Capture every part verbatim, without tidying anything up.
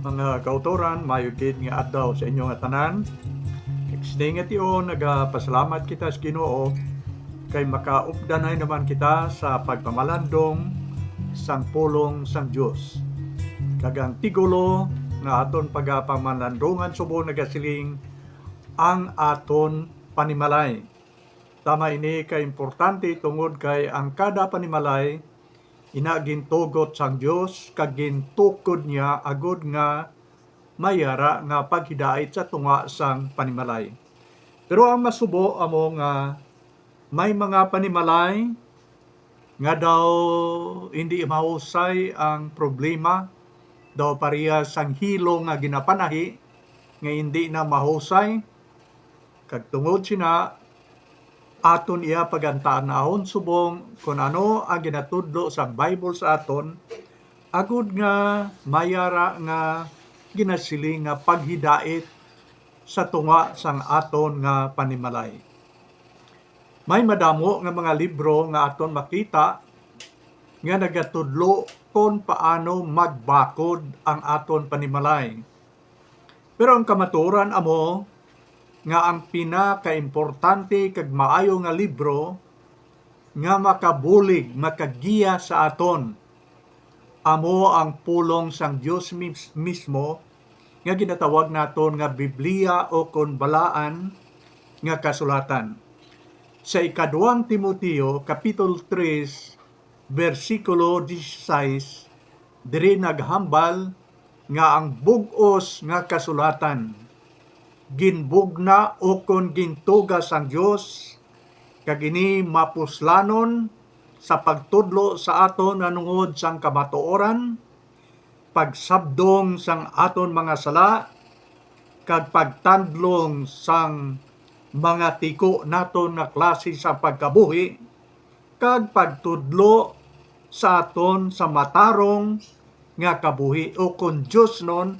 Mga kautoran, maayo gid nga adlaw sa inyo nga tanan. Kag sini nga tion, nagapasalamat kita sa Ginoo kay makaupdanay naman kita sa pagpamalandong sang pulong sang Dios. Kag ang titulo nga aton pagapamalandongan subong nagasiling, Ang Aton Panimalay. Tama ini ka importante tungod kay ang kada panimalay ina gintugot sang Dios kag gintukod niya agud nga may ara nga paghidait sa tunga sang panimalay. Pero ang masubo amo nga may mga panimalay nga daw hindi mahusay ang problema, daw parehas sang hilo nga ginapanahi nga hindi na mahusay, kag tungod sina, aton iya pagantanahon subong kon ano ang ginatudlo sang Bible sa aton, agud nga may ara nga ginasiling nga paghidait sa tunga sang aton nga panimalay. May madamo nga mga libro nga aton makita nga nagatudlo kon paano magbakod ang aton panimalay. Pero ang kamatuoran amo nga ang pinakaimportante kag maayo nga libro nga makabulig, makagiya sa aton, amo ang pulong sang Dios mis-, mismo nga ginatawag naton nga Biblia o kon Balaan nga Kasulatan. Sa ikaduang Timoteo, Kapitulo tres, bersikulo dieciséis, diri naghambal nga ang bug-os nga kasulatan ginbugna ukon gintuga sang Dios, kag ini mapuslanon sa pagtudlo sa aton nahanungod sang kamatuoran, pagsabdong sang aton mga sala, kag pagtandlong sang mga tiko naton nga klase sa pagkabuhi, kag pagtudlo sa aton sa matarong nga kabuhi, o kon diosnon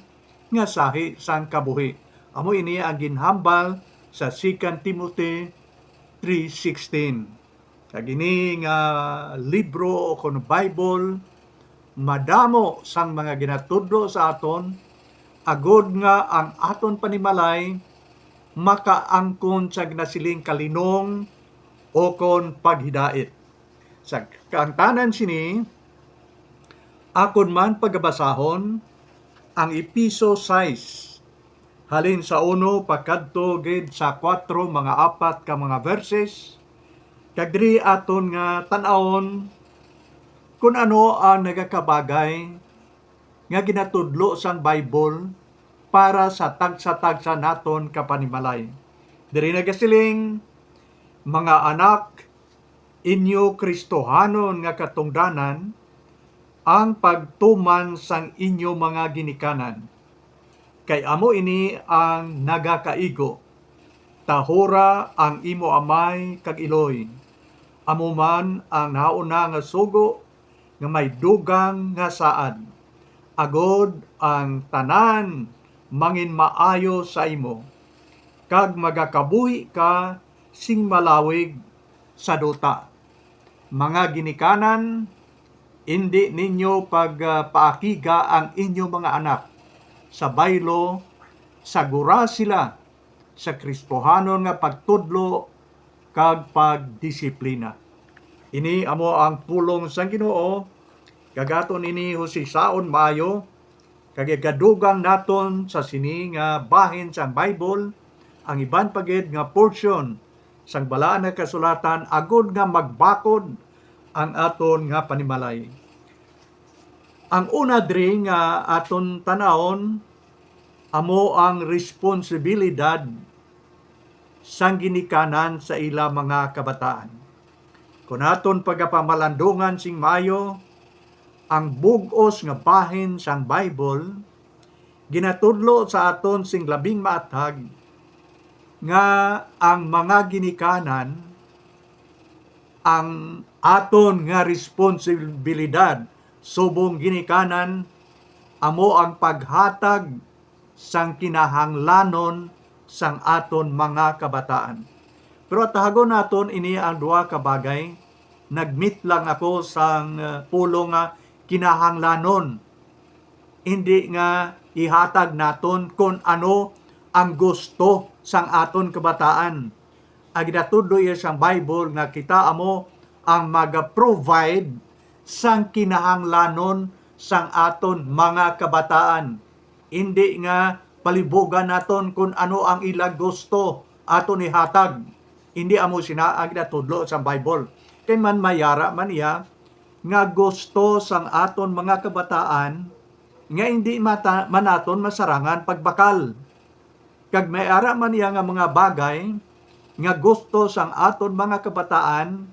nga sahi sang kabuhi. Amo ini ang ginhambal sa Second Timothy three sixteen. Kag ini nga libro o kon Bible, madamo sang mga ginatudlo sa aton, agod nga ang aton panimalay makaangkon sa ginasiling kalinong o kon paghidait. Sa kaangtanan sini, akon man pagabasahon ang Efeso sais, halin sa uno pakadto gid sa kuwatro, mga apat ka mga verses, kag diri aton nga tan-awon kun ano ang nagakabagay nga ginatudlo sang Bible para sa tagsa-tagsa naton ka panimalay. Diri nagasiling, "Mga anak, inyo Kristohanon nga katungdanan ang pagtuman sang inyo mga ginikanan, kay amo ini ang nagakaigo. Tahura ang imo amay kag iloy, amo man ang nahauna nga sugo nga may dugang nga saad, agod ang tanan manginmaayo sa imo, kag magakabuhi ka sing malawig sa duta. Mga ginikanan, indi ninyo pagpaakiga ang inyo mga anak sa baylo, sagura sila sa Kristohanon nga pagtudlo kag pagdisiplina." Ini amo ang pulong sang Ginoo, kag aton ini husisaon maayo, kag igadugang naton sa sini nga bahin sang Bible ang iban pa gid nga porsyon sang Balaan nga Kasulatan, agod nga magbakod ang aton nga panimalay. Ang una diri nga aton tan-awon amo ang responsibilidad sang ginikanan sa ila mga kabataan. Kon aton pagapamalandungan sing maayo ang bug-os nga bahin sang Bible, ginatudlo sa aton sing labing maathag nga ang mga ginikanan, ang aton nga responsibilidad subong ginikanan, amo ang paghatag sang kinahanglanon sang aton mga kabataan. Pero atahagon naton ini ang duha ka bagay. Nagmit lang ako sang, uh, pulong nga kinahanglanon. Hindi nga ihatag naton kon ano ang gusto sang aton kabataan. Ang ginatudlo iya sang Bible nga kita amo ang maga-provide sang kinahanglanon sang aton mga kabataan. Hindi nga palibugan naton kon ano ang ilang gusto aton ihatag. Hindi amo sina ang ginatudlo sang Bible. Kay man mayara man iya nga gusto sang aton mga kabataan nga hindi mata-, man naton masarangan pagbakal. Kag may ara man iya nga mga bagay nga gusto sang aton mga kabataan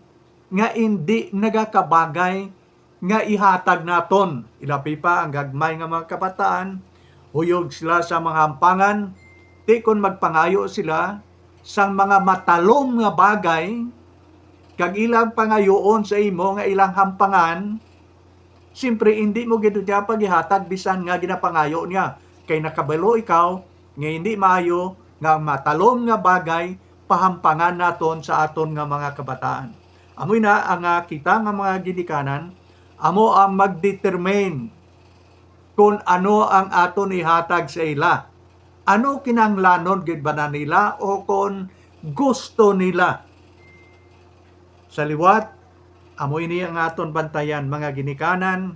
nga indi nagakabagay nga ihatag naton. Ilabi pa ang gagmay nga mga kabataan, huyog sila sa mga hampangan, ti kon magpangayo sila sang mga matalom nga bagay, kag ilang pangayoon sa imo nga ilang hampangan, siyempre, indi mo gid niya paghihatag bisan nga ginapangayo niya, kay nakabalo ikaw nga hindi maayo nga ang matalom nga bagay pahampangan naton sa aton nga mga kabataan. Amo ina ang, ah, kita nga mga ginikanan, amo ang magdetermine kon ano ang aton ihatag sa ila. Ano kinahanglanon gid ba na nila o kon gusto nila? Sa liwat, amo ini ang aton bantayan, mga ginikanan,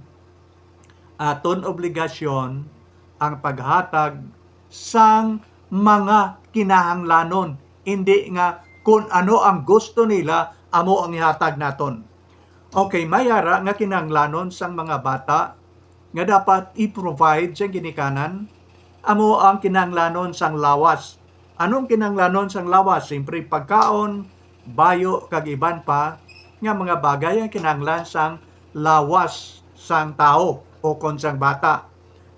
aton obligasyon ang paghatag sang mga kinahanglanon, indi nga kon ano ang gusto nila, amo ang ihatag naton. Okay, may ara nga kinahanglanon sang mga bata nga dapat i-provide sa ginikanan, amo ang kinahanglanon sang lawas. Anong kinahanglanon sang lawas? Siyempre, pagkaon, bayo, kag iban pa nga mga bagay ang kinahanglan sang lawas sang tawo o kon sang bata.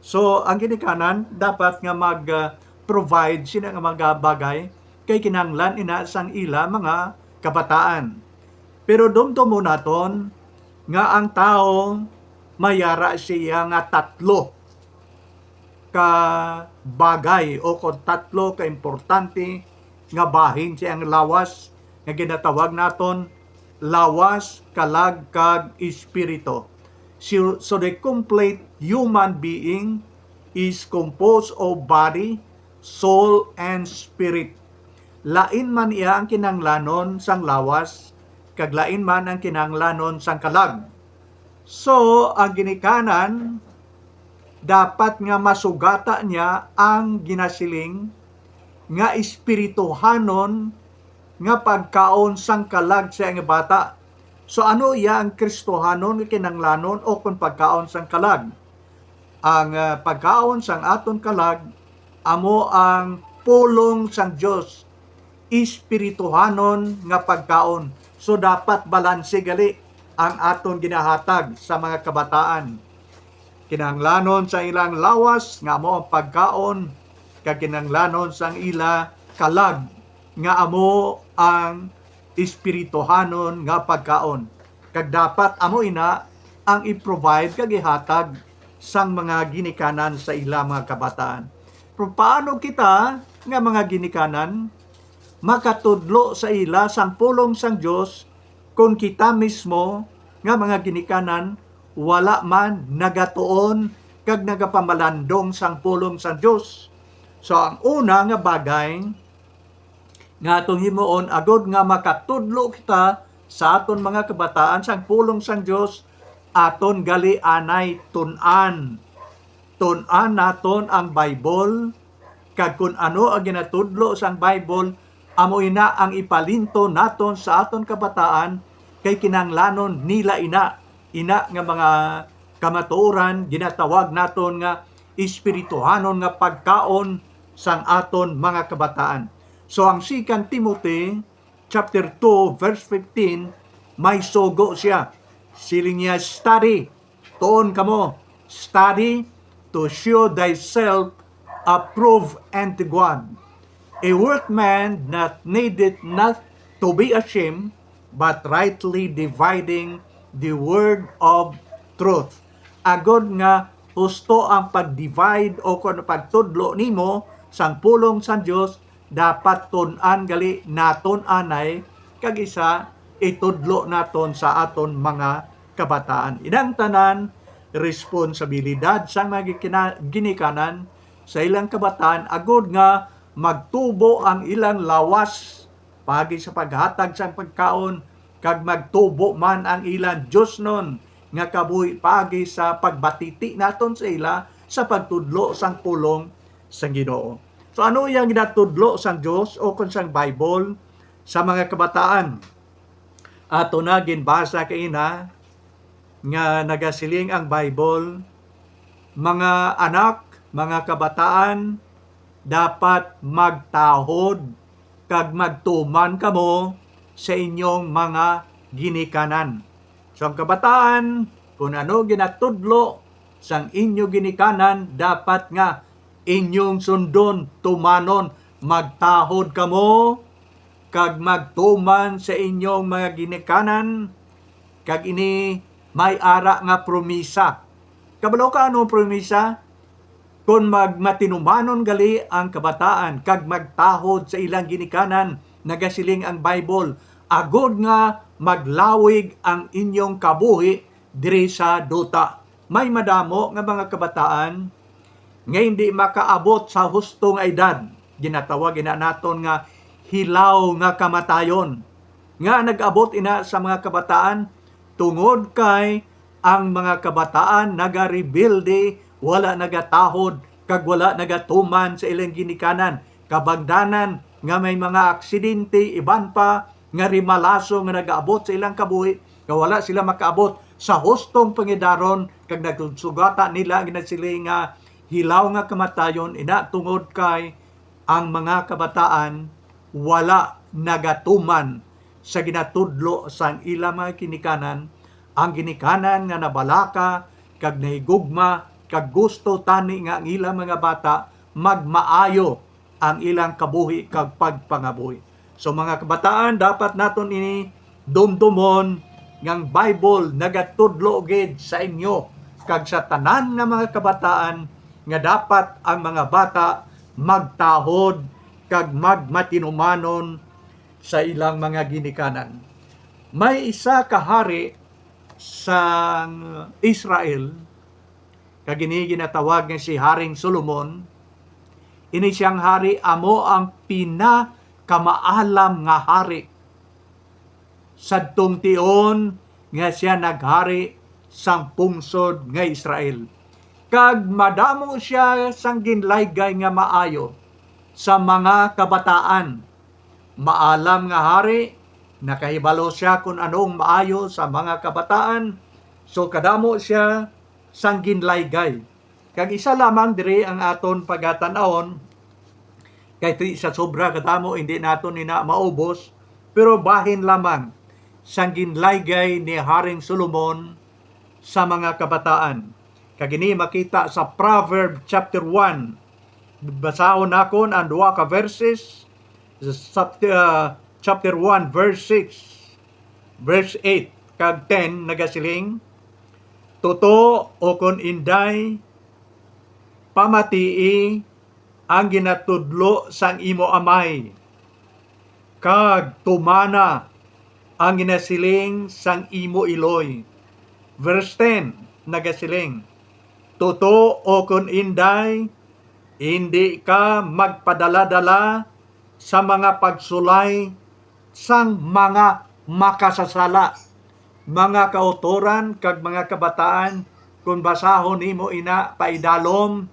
So, ang ginikanan dapat nga mag, ah, provide sina nga mga bagay kay kinahanglan ina sang ila mga kabataan. Pero dumdumon naton nga ang tawo mayara siya nga tatlo ka bagay o kon tatlo ka importante nga bahin sa iyang lawas nga ginatawag naton lawas, kalag, kag espiritu. So, so the complete human being is composed of body, soul, and spirit. Lain man iya ang kinahanglanon sang lawas, kag lain man ang kinahanglanon sang kalag. So, ang ginikanan, dapat nga masugata niya ang ginasiling nga espirituhanon nga pagkaon sang kalag sa iyang bata. So, ano iya ang Kristohanon nga kinahanglanon o kon pagkaon sang kalag? Ang, ah, pagkaon sang aton kalag amo ang pulong sang Dios, espirituhanon nga pagkaon. So, dapat balanse gali ang aton ginahatag sa mga kabataan. Kinahanglanon sa ilang lawas nga amo ang pagkaon, kag kinahanglanon sang ila kalag nga amo ang espirituhanon nga pagkaon. Kag dapat amo ina ang i-provide kag ihatag sang mga ginikanan sa ila mga kabataan. Pero paano kita nga mga ginikanan makatudlo sa ila sang pulong sang Dios kon kita mismo nga mga ginikanan wala man nagatuon kag nagapamalandong sang pulong sang Dios? So, ang una nga bagay nga atong himuon, agod nga makatudlo kita sa aton mga kabataan sang pulong sang Dios, aton gali anay tun-an. Tun-an naton ang Bible, kag kon ano ang ginatudlo sang Bible, amo ina ang ipalinto naton sa aton kabataan, kay kinahanglanon nila ina. Ina nga mga kamatuoran ginatawag naton nga espirituhanon nga pagkaon sang aton mga kabataan. So, ang Second Timothy chapter two, verse fifteen, may sugo siya. Siling niya, "Study." Tuon kamo, "Study to show thyself approved unto God, a workman that needeth not to be ashamed, but rightly dividing the word of truth." Agod nga husto ang pag-divide o kon pagtudlo nimo sang pulong sang Dios, dapat tun-an gali naton anay, kag isa, itudlo naton sa aton mga kabataan. Inang tanan, responsabilidad sang mga gikina-, ginikanan sa ilang kabataan, agod nga magtubo ang ilang lawas paagi sa paghatag sang pagkaon, kag magtubo man ang ilang diosnon nga kabuhi paagi sa pagbatiti naton sa ila sa pagtudlo sang pulong sang Ginoo. So, ano iyang ginatudlo sang Dios o kon sang Bible sa mga kabataan? Ato na ginbasa kaina nga nagasiling ang Bible, "Mga anak, mga kabataan, dapat magtahod kag magtuman kamo sa inyong mga ginikanan." So, ang kabataan, kung ano ginatudlo sang inyo ginikanan, dapat nga inyong sundon, tumanon, magtahod kamo kag magtuman sa inyong mga ginikanan, kag ini may ara nga promisa. Kabalo ka ano ang promisa? Kon magmatinumanon gali ang kabataan kag magtahod sa ilang ginikanan, nagasiling ang Bible, agod nga maglawig ang inyong kabuhi diri sa duta. May madamo nga mga kabataan nga hindi makaabot sa husto nga edad. Ginatawag ina naton nga hilaw nga kamatayon, nga nag-abot ina sa mga kabataan tungod kay ang mga kabataan nagarebelde, wala nagatahod, kag wala nagatuman sa ilang ginikanan. Kabangdanan nga may mga aksidente, iban pa nga rimalaso nga nagaabot sa ilang kabuhi, nga wala sila makaabot sa hustong pangidaron, kag nagsugata nila ang ginasiling nga hilaw nga kamatayon, ina tungod kay ang mga kabataan wala nagatuman sa ginatudlo sang ila mga ginikanan, ang ginikanan nga nabalaka kag nahigugma, kag gusto tani nga ang ilang mga bata magmaayo ang ilang kabuhi kag pagpangabuhi. So, mga kabataan, dapat naton ini dumdumon nga ang Bible nagatudlo gid sa inyo kag sa tanan nga mga kabataan nga dapat ang mga bata magtahod kag magmatinumanon sa ilang mga ginikanan. May isa ka hari sa Israel, kag ini ginatawag nga si Haring Solomon. Ini siyang hari amo ang pinakamaalam nga hari sadtong tion nga siya naghari sang pungsod nga Israel. Kag madamo siya sang ginlaygay nga maayo sa mga kabataan. Maalam nga hari, nakahibalo siya kon ano ang maayo sa mga kabataan, so kadamo siya sang ginlaygay. Kag isa lamang diri ang aton pagatan-awon, kay ti-, sa sobra kadamo, hindi naton ina maubos, pero bahin lamang sang ginlaygay ni Haring Solomon sa mga kabataan. Kag ini makita sa Proverb chapter one. Basahon nakon ang duha ka verses, sa chapter, ah, chapter one, verse six, verse eight, kag ten, nagasiling, "Tuto, o kon inday, pamatii ang ginatudlo sang imo amay, kag tumana ang ginasiling sang imo iloy." Verse ten nagasiling, "Tuto, o kon inday, indi ka magpadala-dala sa mga pagsulay sang mga makasasala." Mga kautoran kag mga kabataan, kon basahon nimo ina paidalom,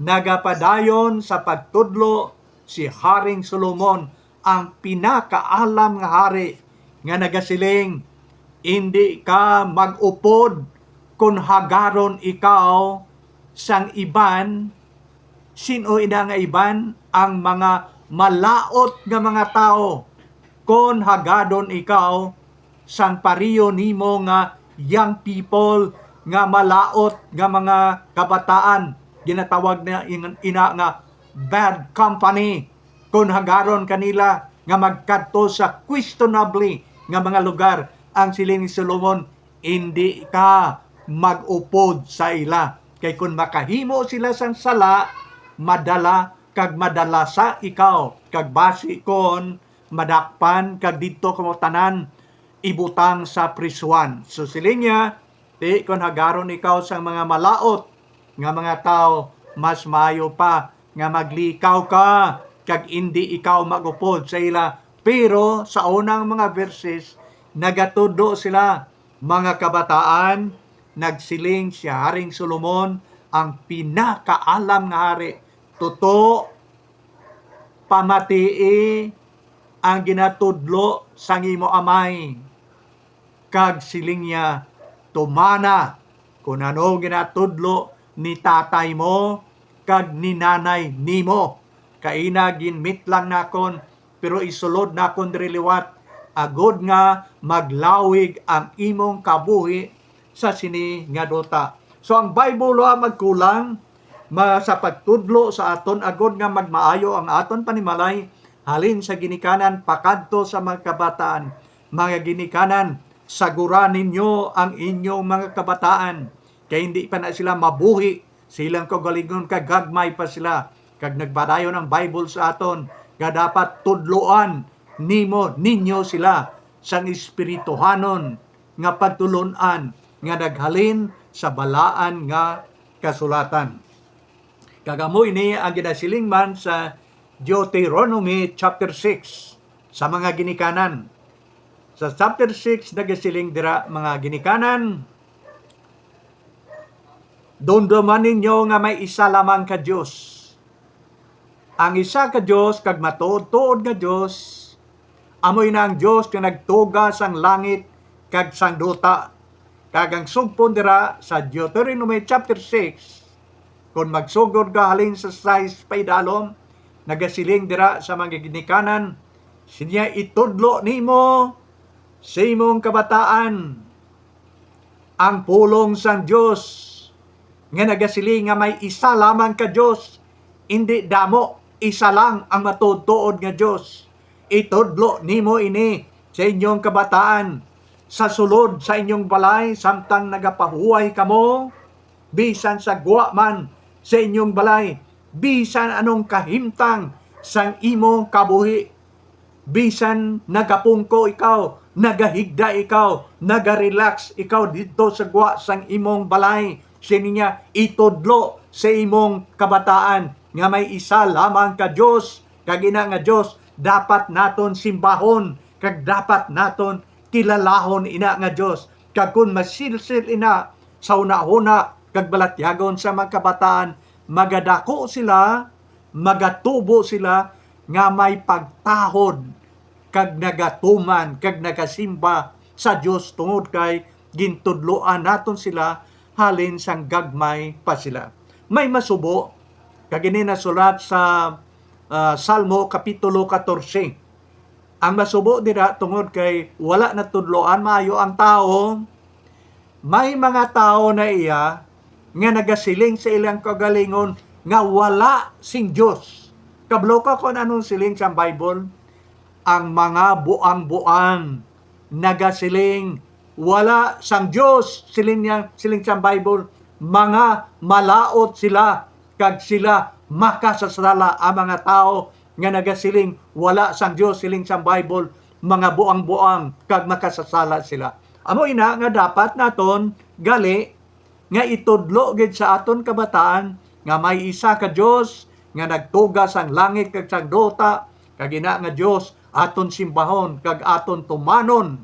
nagapadayon sa pagtudlo si Haring Solomon, ang pinakaalam nga hari, nga nagasiling, "Indi ka mag-upod kon hagaron ikaw sang iban." Sin-o ina nga iban? Ang mga malaut nga mga tawo. Kon hagadon ikaw sang pareho nimo nga young people, nga malaut nga mga kabataan, ginatawag na in-, ina nga bad company. Kon hagaron kanila nga magkadto sa questionable nga mga lugar, ang siling ni Solomon, "Indi ka mag-upod sa ila. Kay kon makahimo sila sang sala, madala kag madala sa ikaw, kag basi kon madakpan kag didto kamo tanan ibutang sa prisuan." So, siling niya, Ti kon hagaron ikaw sang mga malaut nga mga tawo, mas maayo pa nga maglikaw ka kag indi ikaw mag-upod sa ila. Pero sa unang mga verses, nagatudlo sila, "Mga kabataan, nagsiling si Haring Solomon, ang pinakaalam nga hari. Tuto, pamatii ang ginatudlo sang imo amay." Kag siling niya, "Tumana kon ano ginatudlo ni tatay mo kag ni nanay nimo. Kaina ginmitlang nakon, pero isulod nakon diri liwat, agod nga maglawig ang imong kabuhi sa sini nga duta." So, ang Bible wa magkulang ma-, sa pagtudlo sa aton, agod nga magmaayo ang aton panimalay halin sa ginikanan pakadto sa mga kabataan. "Mga ginikanan, sagura ninyo ang inyong mga kabataan, kay hindi pa na sila mabuhi sa ilang kaugalingon, kag gagmay pa sila." Kag nagpadayon ang Bible sa aton nga dapat tudloan nimo, ninyo sila sang espirituhanon nga pagtulon-an nga naghalin sa balaan nga kasulatan. Kag amo ini ang ginasiling man sa Deuteronomy chapter six, sa mga ginikanan. Sa chapter six nagasiling dira, "Mga ginikanan, dumduman ninyo nga may isa lamang ka Dios. Ang isa ka Dios kag matuod-tuod nga Dios, amo ina ang Dios nga nagtuga sang langit kag sang duta." Kag ang sugpon dira sa Deuteronomy chapter six, kon magsugod ka halin sa sais paidalom, nagasiling dira sa mga ginikanan, sinya, "Itudlo nimo sa imong kabataan ang pulong sang Dios nga nagasiling nga may isa lamang ka Dios, indi damo, isa lang ang matuod-tuod nga Dios. Itudlo nimo ini sa inyong kabataan, sa sulod sa inyong balay, samtang nagapahuway kamo, bisan sa gwa man sa inyong balay, bisan anong kahimtang sang imong kabuhi, bisan nagapungko ikaw, nagahigda ikaw, nagarelax ikaw didto sa gwa sang imong balay." Sining niya, "Itudlo sa imong kabataan nga may isa lamang ka Dios, kag ina nga Dios dapat naton simbahon, kag dapat naton kilalahon ina nga Dios. Kag kon masilsil ina sa hunahuna kag balatyagon sa mga kabataan, magadako sila, magatubo sila nga may pagtahod kag nagatuman kag nagasimba sa Dios, tungod kay gintudloan naton sila halin sang gagmay pa sila." May masubo, kag ini nasulat sa, ah, Salmo Kapitulo katorse. Ang masubo dira, tungod kay wala natudloan maayo ang tawo, may mga tawo na iya nga nagasiling sa ilang kaugalingon nga wala sing Dios. Kabalo ka kon anong siling sang Bible? Ang mga buang-buang nagasiling, "Wala sang Dios," siling niya, siling sang Bible, "mga malaut sila, kag sila makasasala." Ang mga tawo nga nagasiling, "Wala sang Dios," siling sang Bible, mga buang-buang kag makasasala sila. Amo ina nga dapat naton gali nga itudlo gid sa aton kabataan nga may isa ka Dios nga nagtuga sang langit kag sang duta, kag ina nga Dios aton simbahon kag aton tumanon,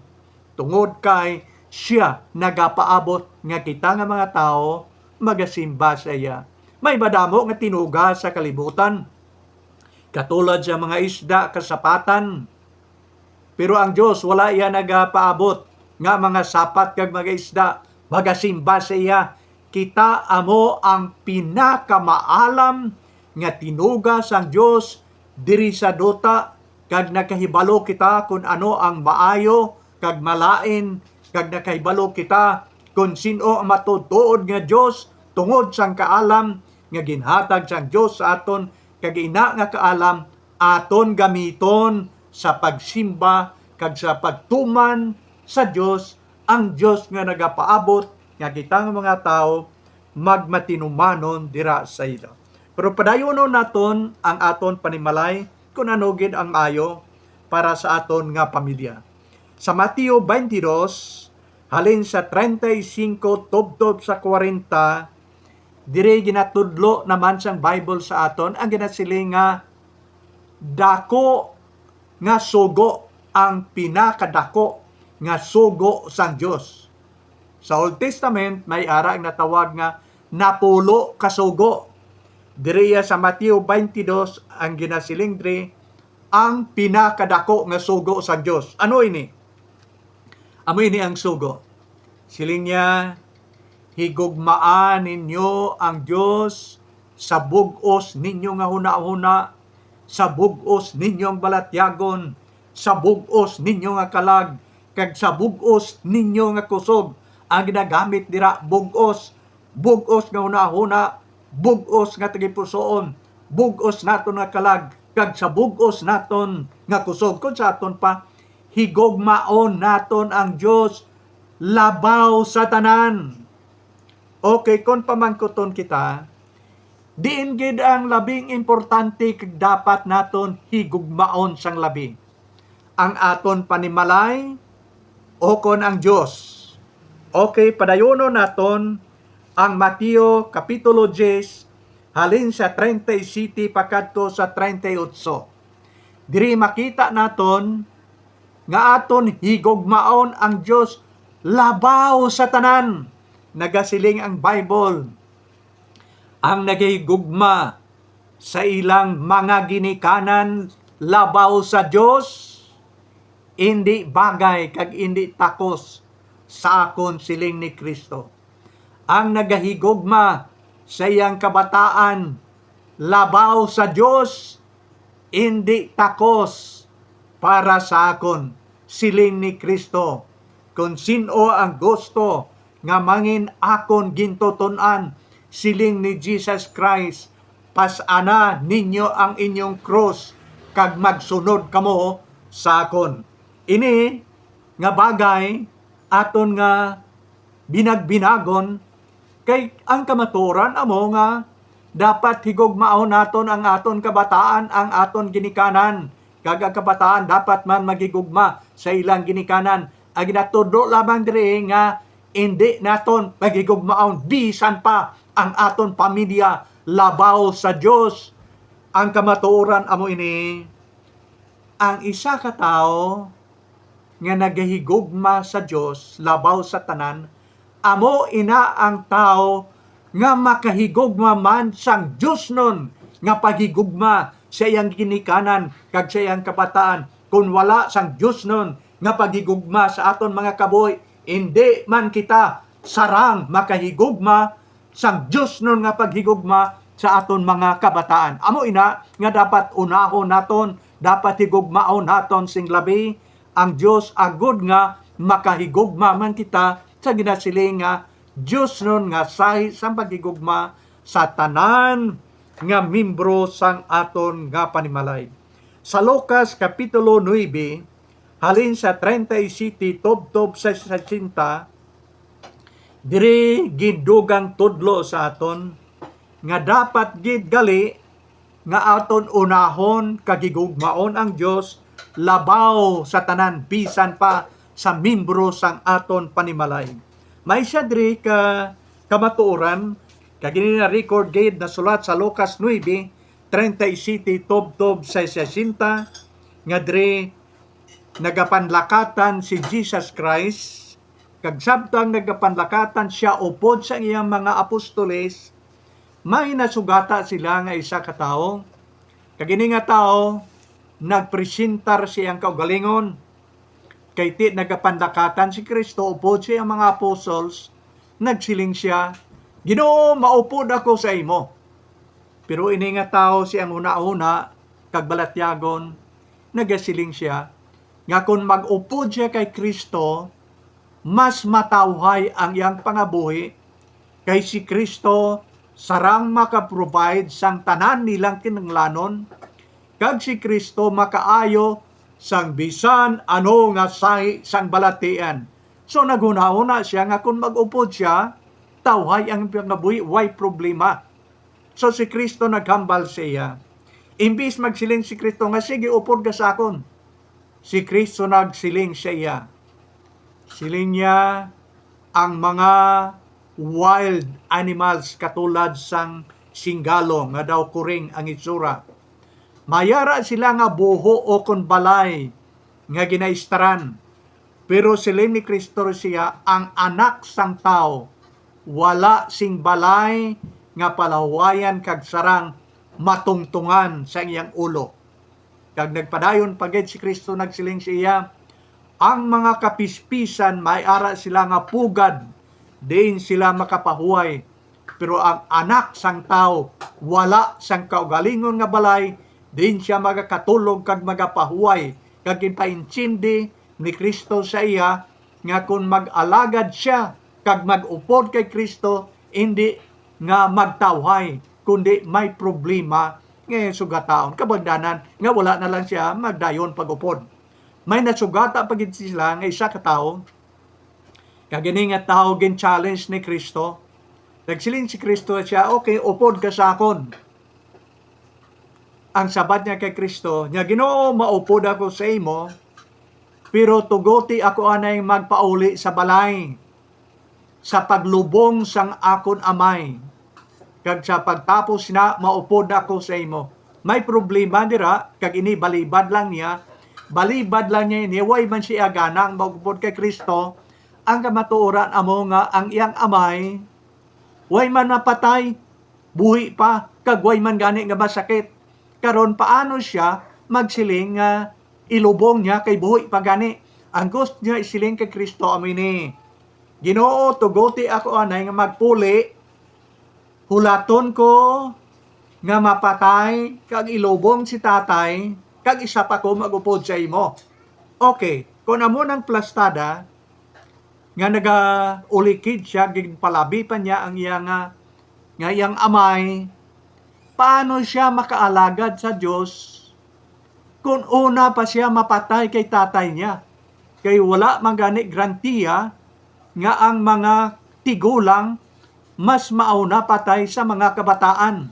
tungod kay sia nagapaabot nga kita nga mga tawo magasimba sa iya. May madamo nga tinuga sa kalibutan, katulad sa mga isda, kasapatan. Pero ang Dios, wala iya nagapaabot nga mga sapat kag mga isda magasimba sa iya. Kita amo ang pinakamaalam nga tinuga sang Dios diri sa duta, kag nakahibalo kita kon ano ang maayo kag malain, kag nakahibalo kita kon sin-o ang matuod-tuod nga Dios tungod sang kaalam nga ginhatag sang Dios sa aton, kag ina nga kaalam aton gamiton sa pagsimba kag sa pagtuman sa Dios, ang Dios nga nagapaabot nga kita nga mga tawo magmatinumanon dira sa ila. Pero padayonon naton ang aton panimalay kung ano gid ang maayo para sa aton nga pamilya. Sa Mateo twenty-two, halin sa treinta y cinco tubtob sa kwarenta, diri ginatudlo naman sang Bible sa aton ang ginasiling nga dako nga sugo, ang pinakadako nga sugo sang Dios. Sa Old Testament, may ara ang natawag nga napulo ka sugo. Diri iya sa Mateo twenty-two, ang ginasiling diri, ang pinakadako nga sugo sang Dios. Ano ini? Amo ini ang sugo. Siling niya, "Higugmaan ninyo ang Dios sa bug-os ninyo nga hunahuna, sa bug-os ninyo nga balatyagon, sa bug-os ninyo nga kalag, kag sa bug-os ninyo nga kusog." Ang ginagamit dira, bug-os, bug-os nga hunahuna, bug-os nga tagipusoon, bug-os naton nga kalag, kag sa bug-os naton nga kusog. Kung sa aton pa, higugmaon naton ang Dios labaw sa tanan. Okay, kung pamangkuton kita, diin gid ang labing importante kag dapat naton higugmaon sang labi? Ang aton panimalay o kon ang Dios? Okay, padayonon naton ang Mateo Kapitulo diyes, halin sa treinta y siete pakadto sa treinta y ocho. Diri makita naton nga aton higugmaon ang Dios labaw sa tanan. Nagasiling ang Bible, "Ang nagahigugma sa ilang mga ginikanan labaw sa Dios, indi bagay kag indi takos sa akon," siling ni Cristo. "Ang nagahigugma sa iyang kabataan labaw sa Dios, indi takos para sa akon," siling ni Cristo. "Kon sin-o ang gusto nga mangin akon gintuton-an," siling ni Jesus Christ, "pas-ana ninyo ang inyong krus kag magsunod kamo sa akon." Ini nga bagay aton nga binagbinagon, kay ang kamatuoran amo nga dapat higugmaon naton ang aton kabataan, ang aton ginikanan, kag ang kabataan dapat man maghigugma sa ilang ginikanan. Ang ginatudlo lamang diri nga indi naton paghigugmaon bisan pa ang aton pamilya labaw sa Dios. Ang kamatuoran amo ini, ang isa ka tawo nga nagahigugma sa Dios labaw sa tanan, amo ina ang tawo nga makahigugma man sang diosnon nga paghigugma sa iyang ginikanan kag sa iyang kabataan. Kon wala sang diosnon nga paghigugma sa aton mga kabuhi, indi man kita sarang makahigugma sang diosnon nga paghigugma sa aton mga kabataan. Amo ina nga dapat unahon naton, dapat higugmaon naton sing labi ang Dios, agod nga makahigugma man kita sa ginasiling nga diosnon nga sahi sang paghigugma sa tanan nga membro sang aton nga panimalay. Sa Lucas Kapitulo nuebe, halin sa treinta y siete tubtob sa sesenta, diri gindugang tudlo sa aton nga dapat gid gali nga aton unahon kag higugmaon ang Dios labaw sa tanan, bisan pa sa membro sang aton panimalay. May siya diri ka kamatuoran, kag ini na-record gid, nasulat sa Lucas nuebe, treinta y siete tubtob sa sesenta, nga diri nagapanlakatan si Jesus Christ, kag samtang nagapanlakatan sia upod sa iyang mga apostoles, may nasugata sila nga isa ka tawo. Kag ini nga tawo nagpresentar sa iyang kaugalingon. Kay ti nagapanlakatan si Cristo upod sa iyang mga apostles, nagsiling sia, "Ginoo, maupod ako sa imo." Pero ini nga tawo sa iyang hunahuna kag balatyagon, nagasiling sia nga kon mag-upod sia kay Cristo, mas matawhay ang iyang pangabuhi, kay si Cristo sarang maka-provide sang tanan nilang kinahanglanon, kag si Cristo makaayo sang bisan ano nga sahi sang balatian. So, naghunahuna sia nga kon mag-upod sia, tawhay ang pangabuhi, way problema. So, si Cristo naghambal sa iya. Imbis magsiling si Cristo nga, "Sige, upod ka sa akon," si Cristo nagsiling sa iya. Siling niya, Ang mga wild animals katulad sang singgalo nga daw kuring ang itsura. Mayara sila nga buho o kon balay nga ginaistaran. Pero siling ni Cristo siya, ang Anak sang Tawo wala sing balay nga palahuwayan kag sarang matungtungan sa iyang ulo. Kag nagpadayon pa gid si Cristo, nagsiling sa iya, ang mga kapispisan may ara sila nga pugad diin sila makapahuway, pero ang Anak sang Tawo wala sang kaugalingon nga balay diin siya magakatulog kag magapahuway. Kag ginpaintindi ni Cristo sa iya nga kon mag-alagad siya kag mag-upod kay Cristo, indi nga magtawhay, kundi may problema nga sugataon. Kabangdanan nga wala na lang siya magdayon pag-upod. May nasugata pa gid sila nga isa ka tawo, kag ini nga tawo gin-challenge ni Cristo. Nagsiling si Cristo siya, "Okay, upod ka sa akon." Ang sabat niya kay Cristo, niya, "Ginoo, maupod ako sa imo, pero tuguti ako anay magpauli sa balay sa paglubong sang akon amay, kag sa pagtapos na maupod ako sa imo." May problema dira, kag ini balibad lang niya. Balibad lang niya ini, way man siya gana ang maupod kay Cristo. Ang kamatuoran amo nga ang iyang amay way man mapatay, buhi pa, kag way man gani nga masakit. Karon, paano siya magsiling nga ilubong niya kay buhi pa gani? Ang gusto niya isiling kay Cristo amo ini, "Ginoo, tuguti ako anay nga magpuli, hulaton ko nga mapatay kag ilubong si tatay, kag isa pa ko mag-upod sa imo." Okay, kung amo nang plastada nga nagaulikid siya, ginpalabi pa niya ang iya nga, nga iyang amay, paano siya makaalagad sa Dios kun una pa siya mapatay kay tatay niya? Kay wala man gani garantiya nga ang mga tigulang mas mao na patay sa mga kabataan.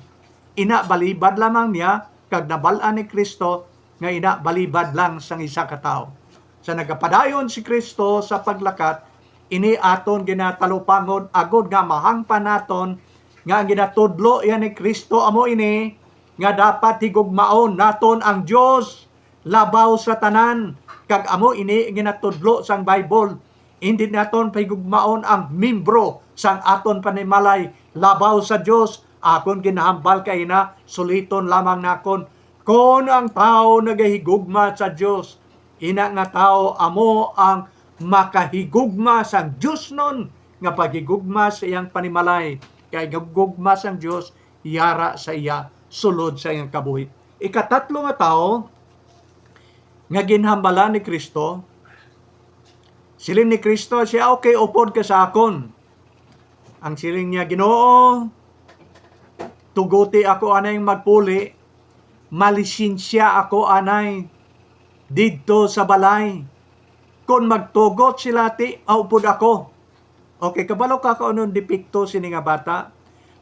Ina, balibad lamang niya, kag nabal-an ni Cristo nga ina balibad lang sang isa ka tawo. Sa nagapadayon si Cristo sa paglakat, ini aton ginatalupangon agod nga mahangpan naton nga ang ginatudlo iya ni Cristo amo ini, nga dapat higugmaon naton ang Dios labaw sa tanan, kag amo ini ginatudlo sang Bible. Indi naton pahigugmaon ang membro sang aton panimalay labaw sa Dios. Akon ginahambal kaina, suliton lamang nakon, kon ang tawo nagahigugma sa Dios, ina nga tawo amo ang makahigugma sang diosnon nga paghigugma sa iyang panimalay, kay gugma sang Dios yara sa iya sulod sa iyang kabuhi. Ikatatlo nga tawo nga ginhambalan ni Cristo, siling ni Cristo siya, "Okay, upod ka sa akon." Ang siling niya, "Ginoo, tuguti ako anay magpuli, malisensya ako anay didto sa balay. Kon magtugot sila, ti maupod ako." Okay, kabalo ka kung anong depekto sini nga bata?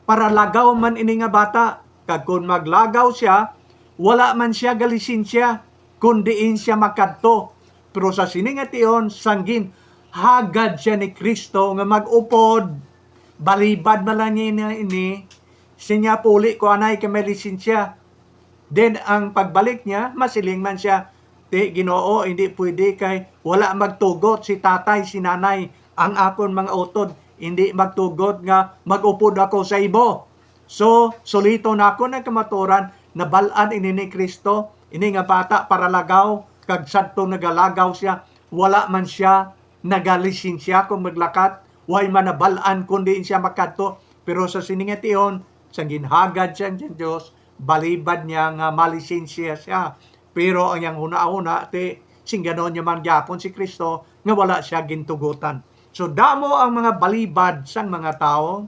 Paralagaw man ini nga bata, kag kon maglagaw siya, wala man siya galisensya kon diin siya magkadto. Pero sa sini nga tion, sang ginhagad siya ni Cristo nga mag-upod, balibad man lang niya ini, sinya, "Puli ko anay kay may lisensya." Then, ang pagbalik niya, masiling man siya, "Ti, Ginoo, hindi pwede kay wala magtugot si tatay, si nanay, ang akon mga utod. Hindi magtugot nga mag-upod ako sa imo." So, suliton nako ang kamatuoran, nabal-an ini ni Cristo, ini nga bata paralagaw, kag sadtong nagalagaw siya, wala man siya nagalisensya kung maglakat, way man nabal-an kon diin siya makadto. Pero sa sini nga tion, sang ginhagad siya sa Dios, balibad niya nga malisensya siya. Pero ang iyang hunahuna, ti, singganon niya man gyapon si Cristo nga wala siya gintugutan. So, damo ang mga balibad sang mga tawo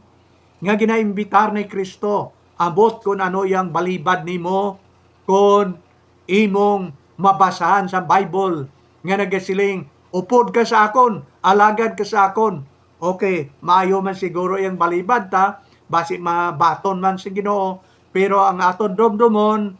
nga ginaimbitar ni Cristo. Ambot kon ano iyang balibad nimo, kon imong mabasahan sa Bible nga nagasiling, "Upod ka sa akon, alagad ka sa akon." Okay, maayo man siguro iyang balibad ta, basi mabaton man sa Ginoo, pero ang aton dumdumon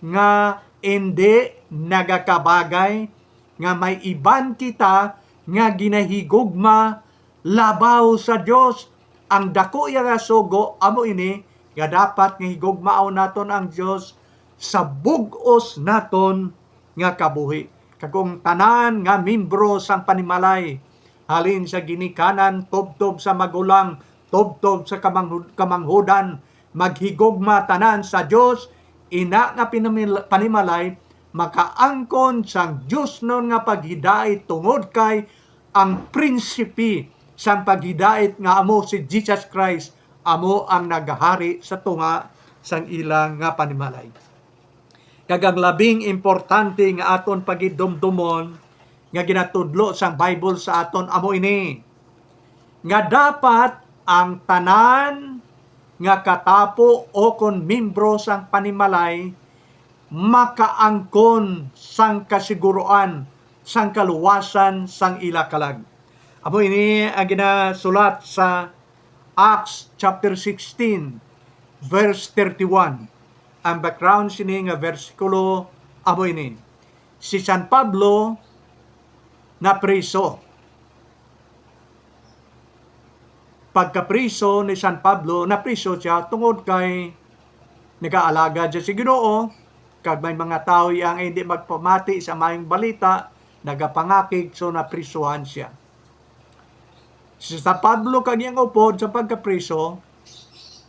nga indi nagakabagay nga may iban kita nga ginahigugma labaw sa Dios. Ang dako iya nga sugo amo ini, nga dapat nga higugmaon naton ang Dios sa bug-os naton nga kabuhi. Kag ang tanan nga membro sang panimalay, halin sa ginikanan, tubtob sa magulang, tubtob sa kamanghud-, kamanghudan, maghigugma tanan sa Dios, ina nga pinamil-, panimalay makaangkon sang diosnon nga paghidait, tungod kay ang prinsipe sang paghidait nga amo si Jesus Christ amo ang nagahari sa tunga sang ila nga panimalay. Kag ang labing importante nga aton pagidumdumon nga ginatudlo sang Bible sa aton amo ini, nga dapat ang tanan nga katapo o kon membro sang panimalay makaangkon sang kasiguruan sang kaluwasan sang ila kalag. Amo ini ang ginasulat sa Acts chapter sixteen, verse thirty-one. Ang background sini nga bersikulo amo ini: si San Pablo napriso. Pagkapriso ni San Pablo, napriso siya tungod kay nagaalagad siya sa Ginoo, kag may mga tawo iya nga hindi magpamati sa maayong balita, nagapangakig, so naprisuhan siya. Si San Pablo kag iyang upod sa pagkapriso,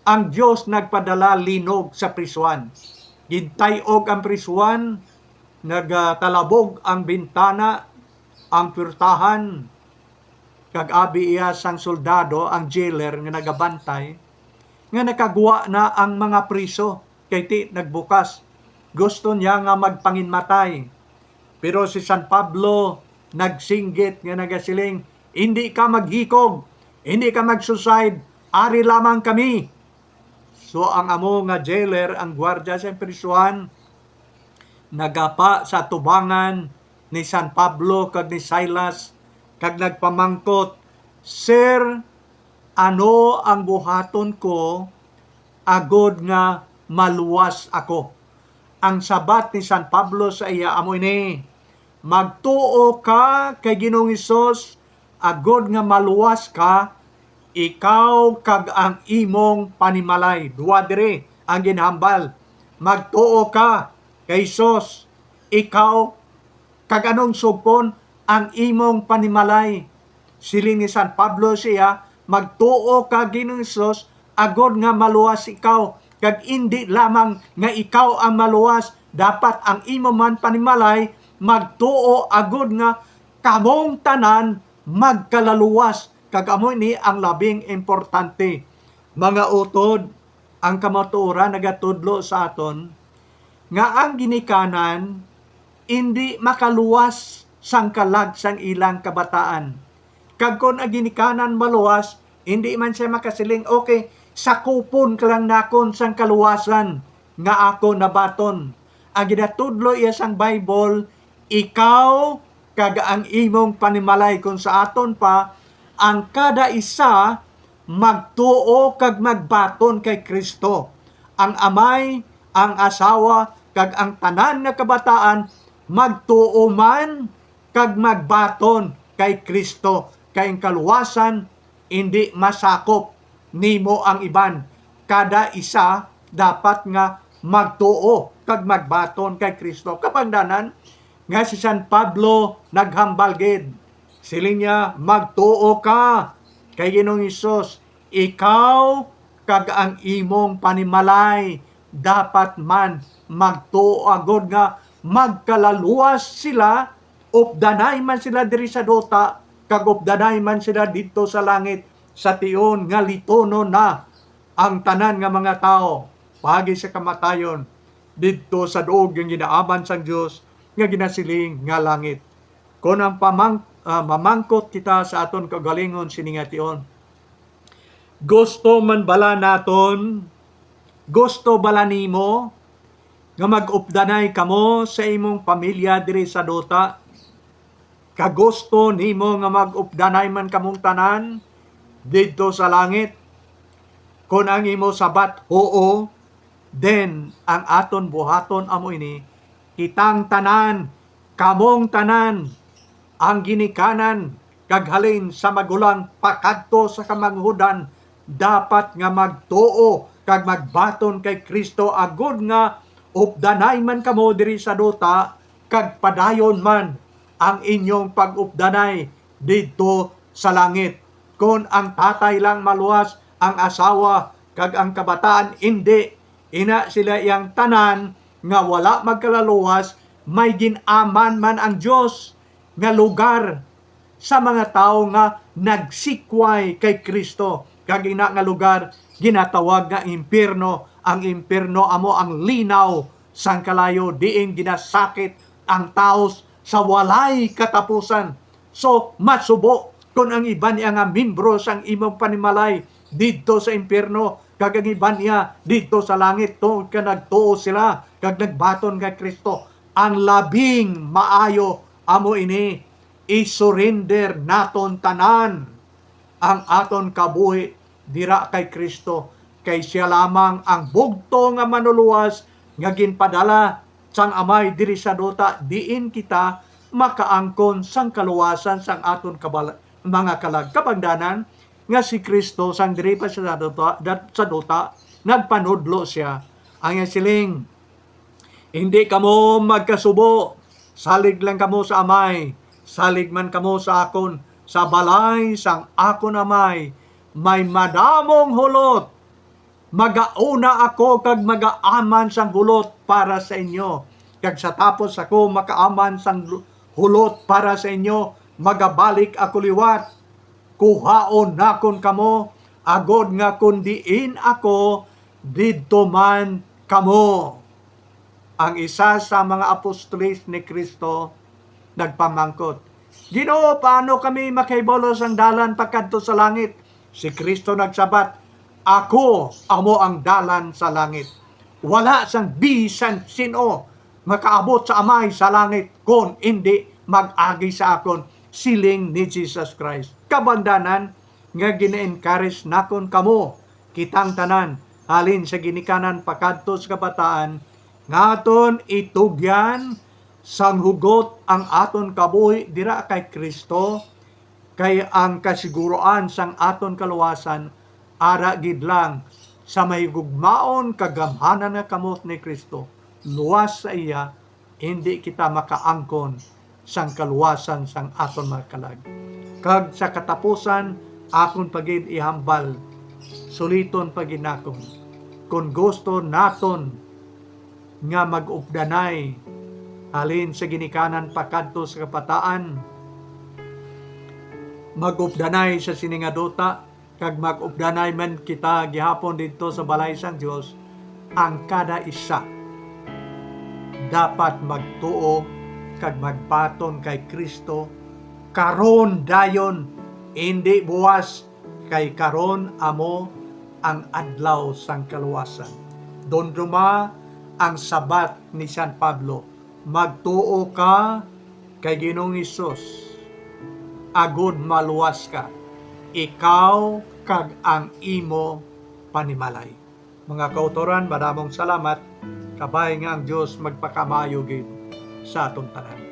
ang Dios nagpadala linog sa prisuhan. Gintay-og ang prisuhan, nagatalabog ang bintana, ang puwertahan, kag abi iya sang soldado, ang jailer nga nagabantay, nga nakagwa na ang mga priso, kay ti nagbukas. Gusto niya nga magpanginmatay. Pero si San Pablo nagsinggit nga nagasiling, "Indi ka maghikog, indi ka mag-suicide, ari lamang kami." So ang amo nga jailer, ang gwardya sa prisuhan, nagapa sa atubangan ni San Pablo kag ni Silas, kag nagpamangkot, "Sir, ano ang buhaton ko agod nga maluwas ako?" Ang sabat ni San Pablo sa iya amo ini, "Magtuo ka kay Ginoong Hesus agod nga maluwas ka, ikaw kag ang imong panimalay." Duha diri ang ginhambal, "Magtuo ka kay Hesus, ikaw kag anong sugpon, ang imong panimalay." Siling ni San Pablo siya, "Magtuo ka, Ginoong Hesus, agod nga maluwas ikaw, kag indi lamang nga ikaw ang maluwas, dapat ang imo man panimalay magtuo, agod nga kamong tanan magkalaluwas." Kag amo ini ang labing importante, mga utod. Ang kamatuoran nagatudlo sa aton nga ang ginikanan indi makaluwas sang kalag sang ilang kabataan. Kag kon ang ginikanan maluwas, indi man sia makasiling, "Okay, sakupon ka lang nakon sang kaluwasan nga ako nabaton." Ang ginatudlo iya sang Bible, "Ikaw kag ang imong panimalay." Kon sa aton pa, ang kada isa magtuo kag magbaton kay Cristo. Ang amay, ang asawa, kag ang tanan nga kabataan magtuo man kag magbaton kay Cristo, kay ang kaluwasan indi masakop nimo ang iban. Kada isa dapat nga magtuo kag magbaton kay Cristo. Kabangdanan nga si San Pablo naghambal gid. Siling niya, "Magtuo ka kay Ginoong Hesus, ikaw kag ang imong panimalay." Dapat man magtuo agod nga magkalaluwas sila, updanay man sila diri sa duta, kag updanay man sila didto sa langit, sa tion nga litonon na ang tanan nga mga tawo paagi sa kamatayon didto sa duog nga ginaaman sang Dios nga ginasiling nga langit. Kon ang pamang-, ah, mamangkot kita sa aton kaugalingon sini nga tion, gusto man bala naton, gusto bala nimo nga mag-updanay kamo sa imong pamilya diri sa duta? Kag gusto nimo nga mag-updanay man kamong tanan didto sa langit? Kon ang imo sabat huo, then ang aton buhaton amo ini: kitang tanan, kamong tanan, ang ginikanan, kag halin sa magulang pakadto sa kamanghudan, dapat nga magtuo kag magbaton kay Cristo, agod nga updanay man kamo diri sa duta, kag padayon man ang inyong pag-updanay didto sa langit. Kon ang tatay lang maluwas, ang asawa kag ang kabataan indi, ina sila iyang tanan nga wala magkalaluwas, may gin-aman man ang Dios nga lugar sa mga tawo nga nagsikway kay Cristo, kag ina nga lugar ginatawag nga impierno. Ang impierno amo ang linaw sang kalayo, diin ginasakit ang tawo sa walay katapusan. So, masubo kon ang iban niya nga membro sang imong panimalay didto sa impierno, kag ang iban niya didto sa langit, tungod ka nagtuo sila kag nagbaton kay Cristo. Ang labing maayo amo ini, isurrender naton tanan ang aton kabuhi dira kay Cristo, kay siya lamang ang bugto nga manuluwas nga ginpadala sang Amay diri sa duta, diin kita makaangkon sang kaluwasan sang aton kabal-, mga kalag. Kabangdanan nga si Cristo sang diri pa siya sa duta, dat-, sa duta, nagpanudlo siya. Ang iyang siling, "Hindi kamo magkasubo. Salig lang kamo sa Amay. Salig man kamo sa akon. Sa balay sang akon Amay may madamong hulot. Magauna ako kag magaaman sang hulot para sa inyo. Kag sa tapos ako makaaman sang lu-, hulot para sa inyo, magabalik ako liwat. Kuhaon nakon kamo, agod nga kon diin ako, didto man kamo." Ang isa sa mga apostoles ni Cristo nagpamangkot, "Ginoo, paano kami makahibalo sang dalan pakadto sa langit?" Si Cristo nagsabat, "Ako amo ang dalan sa langit. Wala sang bisan sin-o makaabot sa Amay sa langit kon indi mag-agi sa akon," siling ni Jesus Christ. Kabangdanan nga gina-encourage nakon kamo, kitang tanan, halin sa ginikanan pakadto sa kabataan, nga aton itugyan sang hugot ang aton kabuhi dira kay Cristo, kay ang kasiguruan sang aton kaluwasan ara gid lang sa mahigugmaon kag gamhanan nga kamot ni Cristo. Luwas sa iya, indi kita makaangkon sang kaluwasan sang aton mga kalag. Kag sa katapusan, akon pa gid ihambal, suliton pa gid nakon, kon gusto naton nga mag-updanay halin sa ginikanan pakadto sa kabataan, mag-updanay sa sini nga duta, kag mag-updanay man kita gihapon didto sa balay sang Dios, ang kada isa dapat magtuo kag magbaton kay Cristo karon dayon, indi buwas, kay karon amo ang adlaw sang kaluwasan. Dumduma ang sabat ni San Pablo, "Magtuo ka kay Ginoong Hesus, agod maluwas ka, ikaw kag ang imo panimalay." Mga kautoran, madamong salamat. Kabay nga ang Dios magpakamaayo gid sa aton tanan.